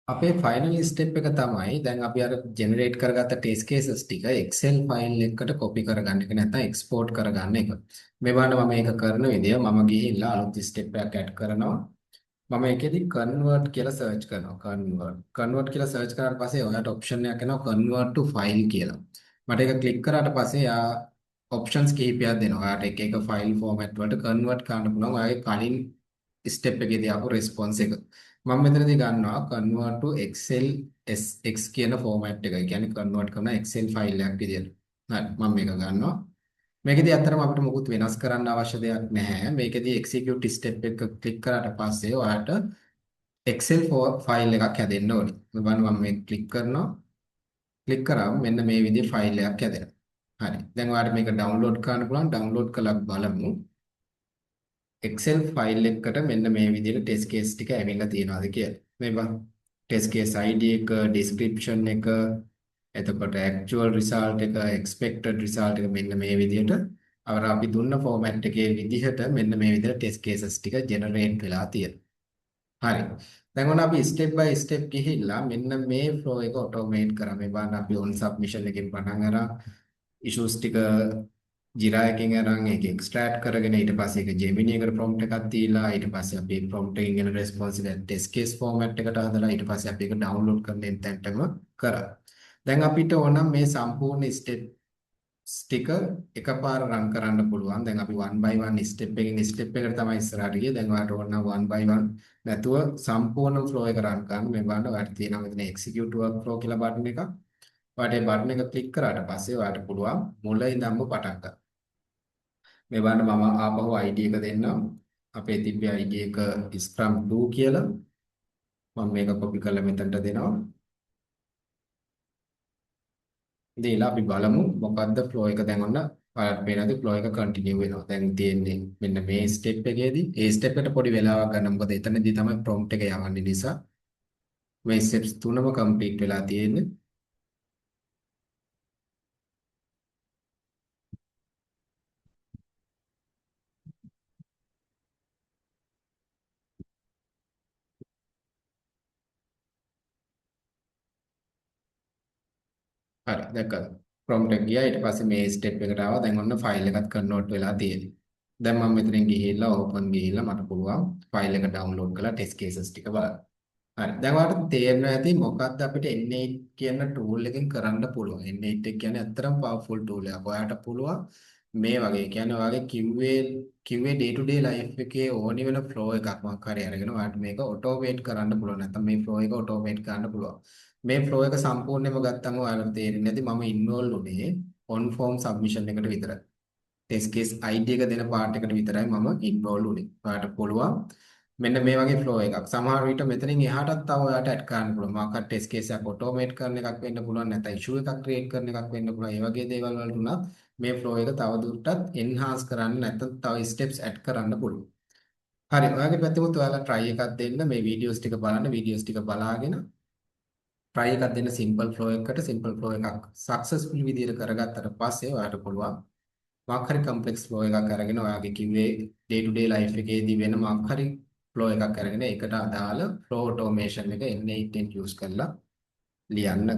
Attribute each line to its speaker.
Speaker 1: අපේ final step එක තමයි දැන් අපි අර ජෙනරේට් කරගත්ත ටෙස්ට් කේසස් ටික Excel file එකකට කොපි කරගන්න එක නැත්නම් එක්ස්පෝර්ට් කරගන්න එක. මේ බලන්න මම මේක කරන විදිය මම ගිහිල්ලා අලුත් ස්ටෙප් එකක් ඇඩ් කරනවා. මම ඒකෙදි කන්වර්ට් කියලා සර්ච් කරනවා. කන්වර්ට්. කන්වර්ට් කියලා සර්ච් කරාට පස්සේ ඔයාලට ඔප්ෂන් එකක් එනවා කන්වර්ට් ටු ෆයිල් කියලා. මට ඒක ක්ලික් කරාට පස්සේ යා ඔප්ෂන්ස් කිහිපයක් දෙනවා. ඔයාලට එක එක ෆයිල් ෆෝමැට් වලට කන්වර්ට් කරන්න පුළුවන්. ඔයාගේ කලින් ස්ටෙප් එකේදී ආපු රෙස්පොන්ස් එක. මම මෙතනදී ගන්නවා convert to Excel SX කියන ෆෝමැට් එක. ඒ කියන්නේ කන්වර්ට් කරන Excel file එකක් විදියට. හරි මම මේක ගන්නවා. මේකෙදී ඇත්තටම අපිට මොකුත් වෙනස් කරන්න අවශ්‍ය දෙයක් නැහැ. මේකෙදී execute step එක ක්ලික් කරාට පස්සේ ඔයාලට Excel file එකක් හැදෙන්න ඕනි. බලන්න මම මේක ක්ලික් කරනවා. ක්ලික් කරාම මෙන්න මේ විදිහේ ෆයිල් එකක් හැදෙනවා. හරි. දැන් ඔයාලට මේක ඩවුන්ලෝඩ් කරන්න පුළුවන්. ඩවුන්ලෝඩ් කරලා බලමු. Excel file එකකට මෙන්න මේ විදිහට ටෙස්ට් කේස් ටික ඇවිල්ලා තියෙනවාද කියලා. මේ බලන්න. ටෙස්ට් කේස් ID එක, ඩිස්ක්‍රිප්ෂන් එක, එතකොට ඇක්චුઅල් රිසල්ට් එක, එක්ස්පෙක්ටඩ් රිසල්ට් එක මෙන්න මේ විදිහට අර අපි දුන්න ෆෝමැට් එකේ විදිහට මෙන්න මේ විදිහට ටෙස්ට් කේසස් ටික ජෙනරේට් වෙලා තියෙනවා. හරි. දැන් ඔන්න අපි ස්ටෙප් බයි ස්ටෙප් ගිහිල්ලා මෙන්න මේ ෆ්ලෝ එක ඔටෝමේට් කරා. මේ බලන්න අපි ඔන් සබ්මිෂන් එකෙන් පටන් අරන් ඉෂුස් ටික Jira එකෙන් අරන් ඒක එක්ස්ට්‍රැක්ට් කරගෙන ඊට පස්සේ ඒක Gemini එකට ප්‍රොම්ප්ට් එකක් දීලා ඊට පස්සේ අපි ප්‍රොම්ප්ට් එකෙන් එන රෙස්පොන්ස් එක ටෙස්ට් කේස් ෆෝමැට් එකට හදලා ඊට පස්සේ අපි ඒක ඩවුන්ලෝඩ් කරන තැනටම කරා. දැන් අපිට ඕන මේ සම්පූර්ණ ස්ටෙප්ස් ටික එකපාර රන් කරන්න පුළුවන්. දැන් අපි 1 by 1 step එකකින් ස්ටෙප් එකට තමයි ඉස්සරහට ගියේ. දැන් ඔයාලට ඕන නම් 1 by 1 නැතුව සම්පූර්ණ ෆ්ලෝ එක රන් කරන්න. මේ බලන්න ඔයාලට තියෙනවා මෙතන එක්සිකියුට් වර්ක්ෆ්ලෝ කියලා බටන් එකක්. ඔයාලට ඒ බටන් එක ක්ලික් කරාට පස්සේ ඔයාලට පුළුවන් මුල ඉඳන්ම පටන් ගන්න. මේ බලන්න මම ආපහු ID එක දෙන්නම්. අපේ තිබ්බේ ID එක Scrum 2 කියලා. මම මේක කොපි කරලා මෙතනට දෙනවා. දීලා අපි බලමු මොකද්ද ෆ්ලෝ එක. දැන් ඔන්න ඔයාලට පේනවාද ෆ්ලෝ එක කන්ටිනියු වෙනවා. දැන් තියෙන්නේ මෙන්න මේ ස්ටෙප් එකේදී ඒ ස්ටෙප් එකට පොඩි වෙලාවක් ගන්න. මොකද එතනදී තමයි ප්‍රොම්ප්ට් එක යවන්නේ නිසා. මේ ස්ටෙප්ස් තුනම කම්ප්ලීට් වෙලා තියෙන්නේ. හරි දැක්කද? ප්‍රොම්ප්ට් එක ගියා. ඊට පස්සේ මේ ස්ටෙප් එකට ආවා. දැන් ඔන්න ෆයිල් එකත් කන්වර්ට් වෙලා තියෙන්නේ. දැන් මම මෙතනින් ගිහිල්ලා ඕපන් ගිහිල්ලා මට පුළුවන් ෆයිල් එක ඩවුන්ලෝඩ් කරලා ටෙස්ට් කේසස් ටික බලන්න. හරි. දැන් ඔයාලට තේරෙනවා ඇති මොකද්ද අපිට N8 කියන ටූල් එකෙන් කරන්න පුළුවන්. N8 එක කියන්නේ ඇත්තටම පවර්ෆුල් ටූල් එකක්. ඔයාලට පුළුවන් මේ වගේ කියන්නේ ඔයාගේ QA day to day life එකේ ඕනි වෙන ෆ්ලෝ එකක් මොකක් හරි අරගෙන ඔයාලට මේක ඔටෝමේට් කරන්න පුළුවන්. නැත්නම් මේ ෆ්ලෝ එක ඔටෝමේට් කරන්න පුළුවන්. මේ ෆ්ලෝ එක සම්පූර්ණයෙන්ම ගත්තම ඔයාලට තේරෙන්නේ නැති මම ඉන්වෝල්ව් වුණේ ඔන් ෆෝම් සබ්මිෂන් එකට විතරයි. ටෙස්ට් කේස් ID එක දෙන පාර්ට් එකට විතරයි මම ඉන්වෝල්ව් වුණේ. ඔයාලට පුළුවන් මෙන්න මේ වගේ ෆ්ලෝ එකක්. සමහර විට මෙතනින් එහාටත් තව ඔයාලට ඇඩ් කරන්න පුළුවන්. මොකක් හරි ටෙස්ට් කේස් එකක් ඔටෝමේට් කරන එකක් වෙන්න පුළුවන්. නැත්නම් ඉෂුව එකක් ක්‍රියේට් කරන එකක් වෙන්න පුළුවන්. ඒ වගේ දේවල් වලට උනත් මේ ෆ්ලෝ එක තව දුරටත් එන්හාන්ස් කරන්න නැත්නම් තව ස්ටෙප්ස් ඇඩ් කරන්න පුළුවන්. හරි. ඔයාගේ පැත්තෙමුත් ඔයාලා try එකක් දෙන්න. මේ වීඩියෝස් ටික බලන්න. වීඩියෝස් ටික බලාගෙන try එකක් දෙන්න සිම්පල් ෆ්ලෝ එකකට. සිම්පල් ෆ්ලෝ එකක් සක්සස්ෆුල් විදියට කරගත්තට පස්සේ ඔයාලට පුළුවන් මොකක් හරි කම්ප්ලෙක්ස් ෆ්ලෝ එකක් අරගෙන ඔයාගේ කිව්වේ ඩේ ටු ඩේ ලයිෆ් එකේදී වෙන මොකක් හරි ෆ්ලෝ එකක් අරගෙන ඒකට අදාළ ෆ්ලෝ ඔටෝමේෂන් එක N8 use කරලා ලියන්න.